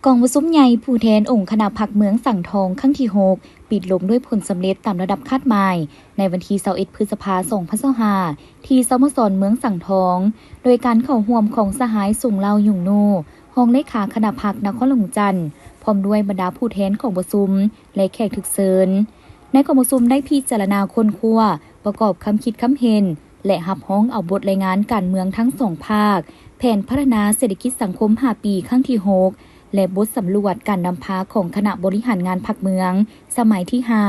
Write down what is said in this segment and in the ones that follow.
ກອງປະຊຸມໃຫຍ່ຜູ້ແທນອົງຄະນະພັກເມືອງສັງທອງຄັ້ງທີຫົກ ປິດລົງດ້ວຍຜົນສຳເລັດຕາມລະດັບຄາດໝາຍ ໃນວັນທີຊາວເອັດ ພຶດສະພາ ສອງພັນຊາວຫ້າ ທີ່ສະໂມສອນເມືອງສັງທອງ ໂດຍການເຂົ້າຮ່ວມຂອງສະຫາຍ ສົງເລົາ ຍຸງນູ ຮອງເລຂາຄະນະພັກນະຄອນຫຼວງວຽງຈັນ ພ້ອມດ້ວຍບັນດາຜູ້ແທນກອງປະຊຸມ ແລະ ແຂກຖືກເຊີນ. ໃນກອງປະຊຸມໄດ້ພິຈາລະນາຄົ້ນຄວ້າ, ປະກອບຄຳຄິດຄຳເຫັນ ແລະ ຮັບຮອງເອົາບົດລາຍງານການເມືອງທັງສອງພາກ, ແຜນພັດທະນາເສດຖະກິດສັງຄົມຫ້າປີຄັ້ງທີຫົກ ແລະ ບົດສຳຫຼວດການນຳພາຂອງຄະນະບໍລິຫານງານພັກເມືອງສະໄໝທີຫ້າ.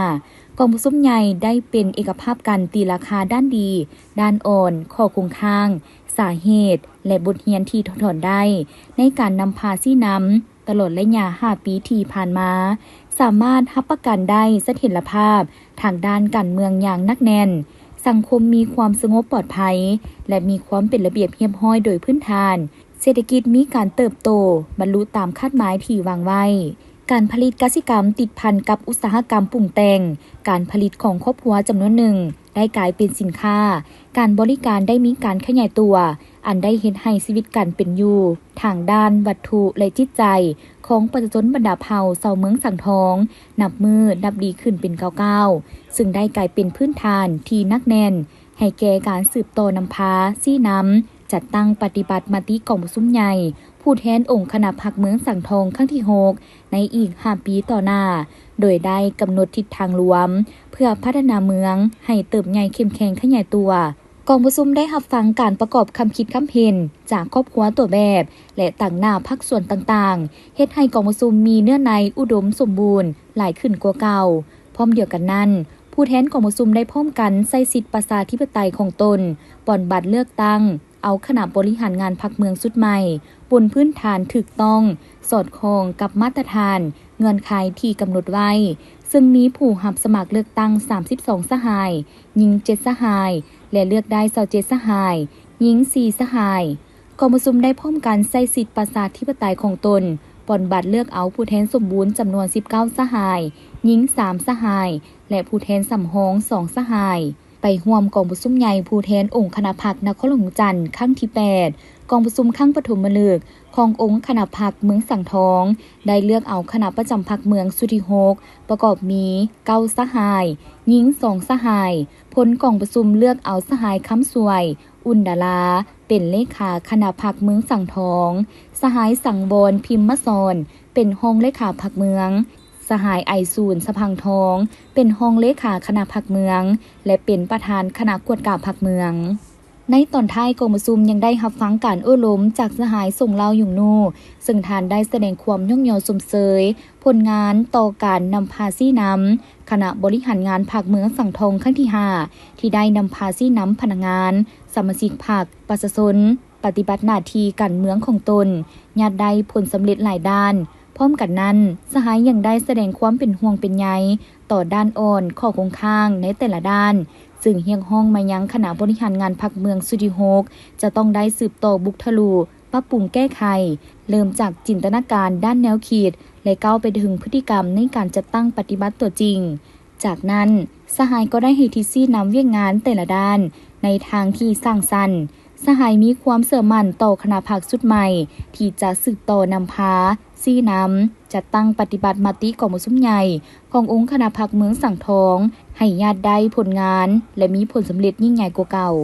ກອງປະຊຸມໃຫຍ່ໄດ້ເປັນເອກະພາບກັນຕີລາຄາດ້ານດີ, ດ້ານອ່ອນ, ຂໍ້ຄົງຄ້າງ, ສາເຫດ ແລະ ບົດຮຽນທີ່ຖອດຖອນໄດ້ ໃນການນຳພາຊີ້ນຳຕະຫຼອດໄລຍະຫ້າປີທີ່ຜ່ານມາ, ສາມາດຮັບປະກັນໄດ້ສະຖຽນລະພາບທາງດ້ານການເມືອງຢ່າງໜັກແໜ້ນ, ສັງຄົມມີຄວາມສະຫງົບປອດໄພ ແລະ ມີຄວາມເປັນລະບຽບຮຽບຮ້ອຍໂດຍພື້ນຖານ, ເສດຖະກິດມີການເຕີບໂຕ, ບັນລຸຕາມຄາດໝາຍທີ່ວາງໄວ້. ການຜະລິດກະສິກຳຕິດພັນກັບອຸດສາຫະກຳປຸງແຕ່ງ, ການຜະລິດຂອງຄອບຄົວຈຳນວນໜຶ່ງໄດ້ກາຍເປັນສິນຄ້າ, ການບໍລິການໄດ້ມີການຂະຫຍາຍຕົວ, ອັນໄດ້ເຮັດໃຫ້ຊີວິດການເປັນຢູ່ທາງດ້ານວັດຖຸ ແລະ ຈິດໃຈຂອງປະຊາຊົນບັນດາເຜົ່າຊາວເມືອງສັງທອງ ນັບມື້ນັບດີຂຶ້ນເປັນກ້າວໆ, ຊຶ່ງໄດ້ກາຍເປັນພື້ນຖານທີ່ໜັກແໜ້ນ ໃຫ້ແກ່ການສືບຕໍ່ນຳພາ, ຊີ້ນຳ, ຈັດຕັ້ງປະຕິບັດມະຕິກອງປະຊຸມໃຫຍ່ຜູ້ແທນອົງຄະນະພັກເມືອງສັງທອງຄັ້ງທີຫົກ ໃນອີກຫ້າປີຕໍ່ໜ້າ, ໂດຍໄດ້ກຳນົດທິດທາງລວມ ເພື່ອພັດທະນາເມືອງໃຫ້ເຕີບໃຫຍ່ເຂັ້ມແຂງຂະຫຍາຍຕົວ. ກອງປະຊຸມໄດ້ຮັບຟັງການປະກອບຄຳຄິດຄຳເຫັນຈາກຄອບຄົວຕົວແບບ ແລະ ຕາງໜ້າພາກສ່ວນຕ່າງໆ, ເຮັດໃຫ້ກອງປະຊຸມມີເນື້ອໃນອຸດົມສົມບູນຫຼາຍຂຶ້ນກວ່າເກົ່າ. ພ້ອມດຽວກັນນັ້ນ, ຜູ້ແທນກອງປະຊຸມໄດ້ພ້ອມກັນໃຊ້ສິດປະຊາທິປະໄຕຂອງຕົນ, ປ່ອນບັດເລືອກຕັ້ງເອົາຄະນະບໍລິຫານງານພັກເມືອງຊຸດໃໝ່ ບົນພື້ນຖານຖືກຕ້ອງ, ສອດຄ່ອງກັບມາດຕະຖານ, ເງື່ອນໄຂທີ່ກຳນົດໄວ້, ເຊິ່ງມີຜູ້ຮັບສະໝັກເລືອກຕັ້ງສາມສິບສອງສະຫາຍ, ຍິງເຈັດສະຫາຍ ແລະ ເລືອກໄດ້ຊາວເຈັດສະຫາຍ, ຍິງສີ່ສະຫາຍ. ກອງປະຊຸມໄດ້ພ້ອມກັນໃຊ້ສິດປະຊາທິປະໄຕຂອງຕົນ, ປ່ອນບັດເລືອກເອົາຜູ້ແທນສົມບູນຈຳນວນສິບເກົ້າສະຫາຍ, ຍິງສາມສະຫາຍ ແລະ ຜູ້ແທນສຳຮອງສອງສະຫາຍ ໄປຮ່ວມກອງປະຊຸມໃຫຍ່ຜູ້ແທນອົງຄະນະພັກນະຄອນຫຼວງວຽງຈັນຄັ້ງທີແປດ. ກອງປະຊຸມຄັ້ງປະຖົມມະລຶກຂອງອົງຄະນະພັກເມືອງສັງທອງ ໄດ້ເລືອກເອົາຄະນະປະຈຳພັກເມືອງຊຸດທີຫົກ ປະກອບມີເກົ້າສະຫາຍ, ຍິງສອງສະຫາຍ. ຜົນກອງປະຊຸມເລືອກເອົາສະຫາຍ ຄຳສວຍ ອຸ່ນດາລາ ເປັນເລຂາຄະນະພັກເມືອງສັງທອງ, ສະຫາຍ ສັງວອນ ພິມມະສອນ ເປັນຮອງເລຂາພັກເມືອງ, ສະຫາຍ ໄອສູນ ສະພັງທອງ ເປັນຮອງເລຂາຄະນະພັກເມືອງ ແລະ ເປັນປະທານຄະນະກວດກາພັກເມືອງ. ໃນຕອນທ້າຍກອງປະຊຸມຍັງໄດ້ຮັບຟັງການໂອ້ລົມຈາກສະຫາຍ ສົງເລົາ ຍຸງນູ ເຊິ່ງທ່ານໄດ້ສະແດງຄວາມຍ້ອງຍໍຊົມເຊີຍຜົນງານຕໍ່ການນຳພາຊີ້ນຳຄະນະບໍລິຫານງານພັກເມືອງສັງທອງຄັ້ງທີຫ້າ ທີ່ໄດ້ນຳພາຊີ້ນຳພະນັກງານ, ສະມາຊິກພັກ, ປະຊາຊົນ ປະຕິບັດໜ້າທີ່ການເມືອງຂອງຕົນ ຍາດໄດ້ຜົນສຳເລັດຫຼາຍດ້ານ. ພ້ອມກັນນັ້ນ, ສະຫາຍຍັງໄດ້ສະແດງຄວາມເປັນຫ່ວງເປັນໃຍຕໍ່ດ້ານອ່ອນ, ຂໍ້ຄົງຄ້າງໃນແຕ່ລະດ້ານ, ຈຶ່ງຮຽກຮ້ອງມາຍັງຄະນະບໍລິຫານງານພັກເມືອງຊຸດທີຫົກ ຈະຕ້ອງໄດ້ສືບຕໍ່ບຸກທະລຸ, ປັບປຸງແກ້ໄຂ, ເລີ່ມຈາກຈິນຕະນາການດ້ານແນວຄິດ ແລະ ກ້າວໄປເຖິງພຶດຕິກຳໃນການຈັດຕັ້ງປະຕິບັດຕົວຈິງ. ຈາກນັ້ນ, ສະຫາຍກໍໄດ້ໃຫ້ທິດຊີ້ນຳວຽກງານແຕ່ລະດ້ານໃນທາງທີ່ສ້າງສັນ. ສະຫາຍມີຄວາມເຊື່ອໝັ້ນຕໍ່ຄະນະພັກຊຸດໃໝ່ ທີ່ຈະສືບຕໍ່ນຳພາ, ຊີ້ນຳ, ຈັດຕັ້ງປະຕິບັດມະຕິກອງປະຊຸມໃຫຍ່ຂອງອົງຄະນະພັກເມືອງສັງທອງ ໃຫ້ຍາດໄດ້ຜົນງານ ແລະ ມີຜົນສຳເລັດຍິ່ງໃຫຍ່ກວ່າເກົ່າ.